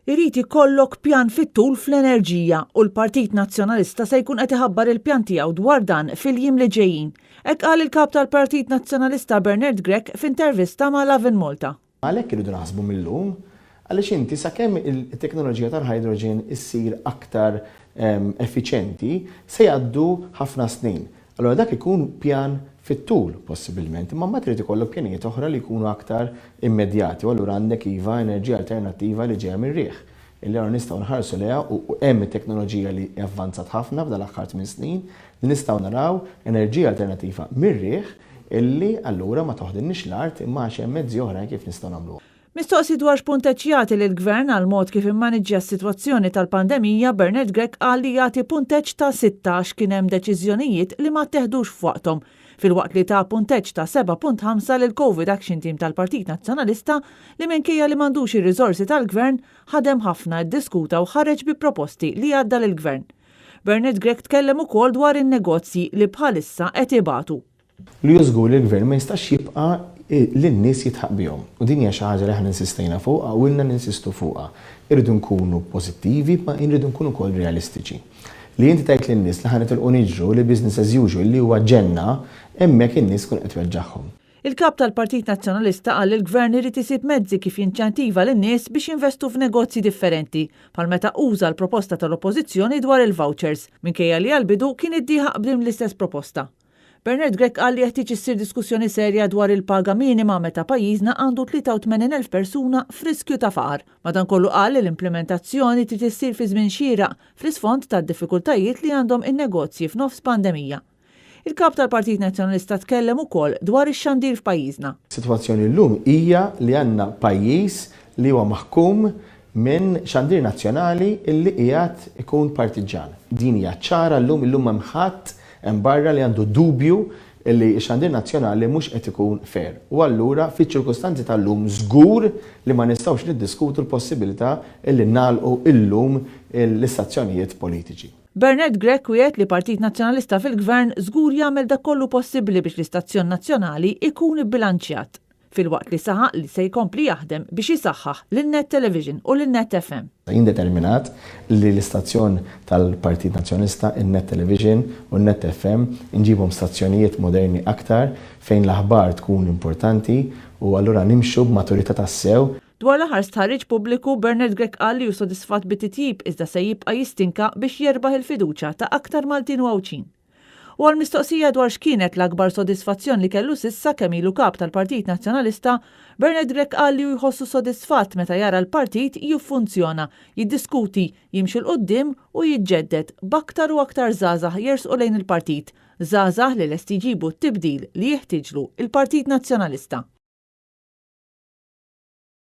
Irid ikollok pjan fit-tul fl-enerġija u l-Partit Nazzjonalista se jkun qed iħabbar il-pjan tiegħu dwar dan fil-jiem li ġejjin. Hekk qal il-Kap tal-Partit Nazzjonalista Bernard Grech f'intervista ma' Lovin Malta. Għalhekk irridu naħsbu mil-lum, għaliex inti sakemm it-teknoloġija tal-hydrogen issir aktar effiċjenti se jgħaddu ħafna snin. Allura dak ikun pjan fit-tul possibilment, imma mbagħad irid ikollok pjanijiet oħra li jkunu aktar immedjati u allura għandek iva enerġija alternattiva li ġejja mir-riħ, illi allura nistgħu nħarsu lejha u hemm it-teknoloġija li avvanzat ħafna f'dan l-aħħar tminn snin li nistgħu naraw enerġija alternattiva mir-riħ illi allura ma toħdilniex l-art imma għax hemm mezzi oħrajn kif nistgħu nagħmluha. Mistoqsi dwar x'punteġġ jagħti lill-Gvern għall-mod kif immaniġġja s-sitwazzjoni tal-pandemija, Bernard Grech qal li jagħti punteġġ ta' sitta għax kien hemm deċiżjonijiet li ma tteħdux f'waqthom, filwaqt li ta punteġġ ta' 7.5 lill-Covid Action Team tal-Partit Nazzjonalista li minkejja li m'għandux ir-riżorsi tal-Gvern, ħadem ħafna, iddiskuta u ħareġ bi proposti li għadda lill-Gvern. Bernard Grech tkellem ukoll dwar in-negozji li bħalissa qed ibatu. Li hu żgur li l-Gvern ma jistax jibqa' lin-nies jidħaq bihom. U din hija xi ħaġa li aħna insistejna fuqha u ilna ninsistu fuqha. Irridu nkunu pożittivi imma irridu nkunu wkoll realistiċi. Li inti tgħid lin-nies li ħa nitilqu niġru, li business as usual, li huwa ġenna, hemmhekk in-nies tkun qed tweġġagħhom. Il-Kap tal-Partit Nazzjonalista qal li l-Gvern irid isib mezzi kif jinċentiva lin-nies biex jinvestu f'negozji differenti, bħal meta uża l-proposta tal-Oppożizzjoni dwar il-vouchers, minkejja li għall-bidu kien iddieħaq b'din l-istess proposta. Bernard Grech qal li jeħtieġ issir diskussjoni serja dwar il-paga minima meta pajjiżna għandu 83,000 persuna f'riskju ta' faqar. Madankollu qal li l-implimentazzjoni trid issir fi żmien xieraq, fl-isfond tad-diffikultajiet li għandhom in-negozji f'nofs pandemija. Il-Kap tal-Partit Nazzjonalista tkellem ukoll dwar ix-xandir f'pajjiżna. Is-sitwazzjoni llum hija li għandna pajjiż li huwa maħkum minn xandir nazzjonali illi qiegħed ikun partiġġan. Din hija ċara llum, illum m'hemm ħadd hemm barra li għandu dubju illi x-xandir nazzjonali mhux qed ikun fair. U allura fiċ-ċirkustanzi tal-lum żgur li ma nistgħux niddiskutu l-possibilità illi nagħlqu illum l-istazzjonijiet politiċi. Bernard Grech wiegħed li Partit Nazzjonalista fil-Gvern żgur jagħmel dak kollu possibbli biex l-istazzjon nazzjonali jkun ibbilanċjat. filwaqt li saħaq li se jkompli jaħdem biex isaħħaħ lil Net Television u lil Net FM. Jien determinat li l-istazzjon tal-Partit Nazzjonalista, in-Net Television u n-Net FM inġibhom stazzjonijiet moderni aktar fejn l-aħbar tkun importanti u allura nimxu b'maturità tassew. Dwar l-aħħar stħarriġ pubbliku, Bernard Grech qal li hu sodisfatt bit-titjib iżda se jibqa' jistinka biex jerbaħ il-fiduċja ta' aktar Maltin u Għawdxin. U għal mistoqsija dwar x'kienet l-akbar sodisfazzjon li kellu s'issa kemm ilu Kap tal-Partit Nazzjonalista, Bernard Grech qal li hu jħossu sodisfatt meta jara l-partit jiffunzjona, jiddiskuti, jimxi 'l quddiem u jiġġedded b'aktar u aktar żgħażagħ jersqu lejn il-partit, żgħażagħ li lesti jġibu t-tibdil li jiħtieġlu l-Partit Nazzjonalista.